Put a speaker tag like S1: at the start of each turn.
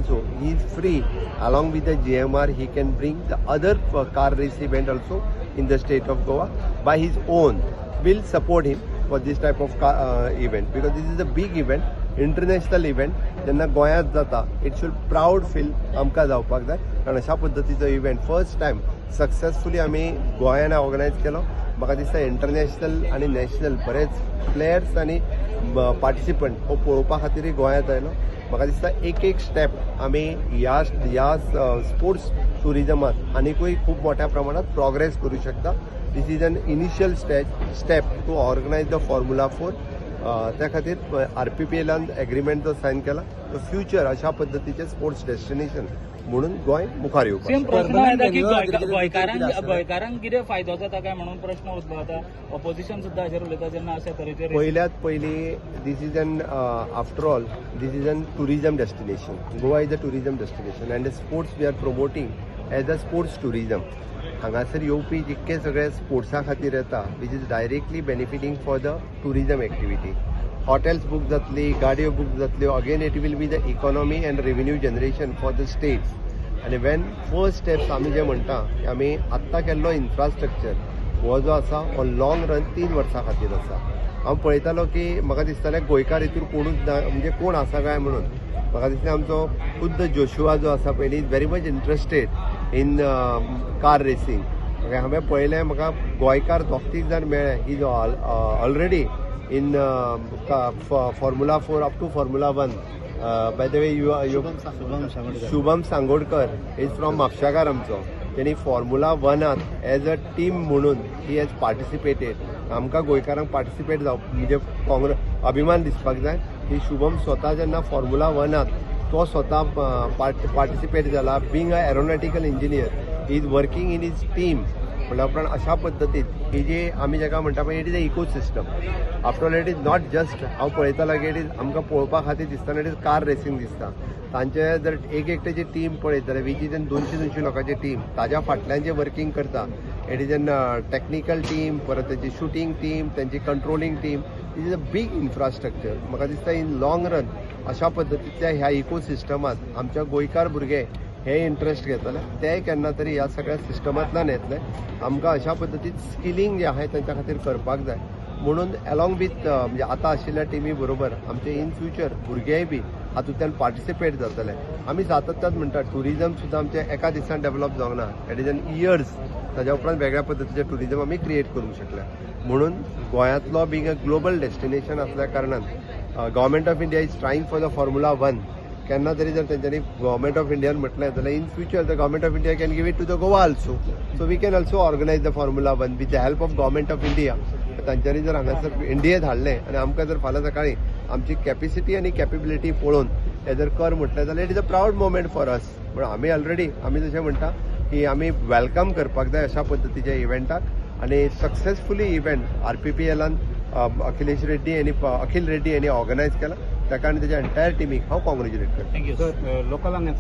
S1: also he is free along with the GMR he can bring the other car race event also in the state of Goa by his own. Will support him for this type of event because this is a big event, international event. जेन्ना गोंयांत जाता, it should proud feel आमकां जावपाक जाय, कारण अशा पद्दतीचो event first time successfully आमी गोंयान ऑर्गनायज केलो. म्हाका दिसता इंटरनॅशनल आनी नॅशनल बरेच प्लेयर्स आनी पार्टिसिपंट हो पळोवपा खातीरय गोंयांत आयलो. म्हाका दिसता एक एक स्टेप आमी ह्या स्पोर्ट्स टुरिजमात आनिकूय खूब मोठ्या प्रमाणात प्रोग्रेस करूं शकता. This is an initial step to organize the Formula 4. त्या खातीर आरपीपीएलान एग्रीमेंट जो सायन केला तो फ्युचर अशा पद्दतीचे स्पोर्ट्स डेस्टिनेशन म्हणून गोंय मुखार येवपाक
S2: सेम
S1: शकता.
S2: प्रश्न येता की
S3: गोंयकारांक
S2: गोंयकारांक कितें फायदो जाता काय म्हणून प्रश्न उरलो. आतां ऑपोजिशन सुद्दां हाजेर उलयता जेन्ना अशा तरेचे
S1: पयल्यात पयली this is an after all this is an tourism destination. Goa is a tourism destination and sports we are promoting as a sports tourism. हांगासर येवपी जितके सगळे स्पोर्ट्सा खातीर येता, which is directly benefiting for the tourism activity. Hotels book जातली, गाडयो book जातल्यो. Again it will be the economy and revenue generation for the states. आनी when first steps आमी जे म्हणटा की आमी आत्तां केल्लो इन्फ्रास्ट्रक्चर हो जो आसा हो लॉंग रन 3 वर्सां खातीर आसा. हांव पळयतालो की म्हाका दिसतालें गोंयकार हितूर कोणूच ना, म्हणजे कोण आसा काय म्हणून. म्हाका दिसलें आमचो खुद्द जोशुआ जो आसा पळय, is very much interested in car racing. हांवें पळयलें, म्हाका गोंयकार दोग तीग जाण मेळ्ळे. Is already in Formula 4 up to Formula 1. By the way, you Shubham Sangodkar is from म्हापशाकार आमचो. तेणी फॉर्म्युला वनात एज अ टीम म्हणून he has participated. आमकां गोंयकारांक पार्टिसिपेट जावप म्हणजे काँग्रेस अभिमान दिसपाक जाय की शुभम स्वता जेन्ना फॉर्म्युला वनात तो स्वता पार्टिसिपेट जाला. Being a aeronautical engineer, is working in his team. म्हणल्या उपरांत अशा पद्दतीन ही जी आमी जाका म्हणटा पळय, it is a ecosystem. After all, it is not just हांव पळयतालो की it is आमकां पळोवपा खातीर दिसतना it is car racing दिसता. तांचे जर एक एकट्याची टीम पळयत जाल्यार which is an 200 200 लोकांची टीम, ताज्या फाटल्यान जे वर्कींग करता, it is an technical team, परत तेंची शुटींग टीम, तेंची controlling team. It is a big infrastructure. म्हाका दिसता इन लॉंग रन अशा पद्दतीच्या ह्या इकोसिस्टमात आमच्या गोंयकार भुरगे हे इंट्रस्ट घेतले, ते केन्ना तरी ह्या सगळ्या सिस्टमांतल्यान येतले. आमकां अशा पद्दतीन स्किलिंग जें आहा तेंच्या खातीर करपाक जाय म्हणून एलॉंग विथ म्हणजे आतां आशिल्ल्या टिमी बरोबर आमचे इन फ्युचर भुरगेय बी हातूंतल्यान पार्टिसिपेट जातले. आमी सातत्यान म्हणटा, ट्युरिजम सुद्दां आमचें एका दिसान डेव्हलप जावंक ना. It is an years. ताज्या उपरांत वेगळ्या पद्दतीचें ट्युरिजम आमी क्रिएट करूंक शकले. म्हणून गोंयांतलो बींग अ ग्लोबल डेस्टिनेशन असल्या कारणान Government of India is trying for the Formula 1. केन्ना तरी जर तेंच्यांनी गव्हर्मेंट ऑफ इंडियान म्हटलें जाल्यार in future the Government of India can give it to the Goa also, so we can also organize the Formula 1 with the help of Government of India. तांच्यांनी जर हांगासर इंडियेत हाडलें आनी आमकां जर फाल्यां सकाळीं आमची कॅपेसिटी आनी कॅपेबिलिटी पळोवन हे जर कर म्हटलें जाल्यार it is a proud moment for us. पूण आमी ऑलरेडी आमी जशें म्हणटा की आमी welcome करपाक जाय अशा पद्दतीच्या इव्हेंटाक. आनी सक्सेसफुली इव्हेंट आरपीपीएलान अखिलेश रेड्डी आनी अखिल रेड्डी यांनी ऑर्गनायज केला, ताका आनी तेच्या एंटायर टिमीक हांव कॉंग्रेच्युलेट करता.
S2: Thank you.
S3: Sir, लोकलांक.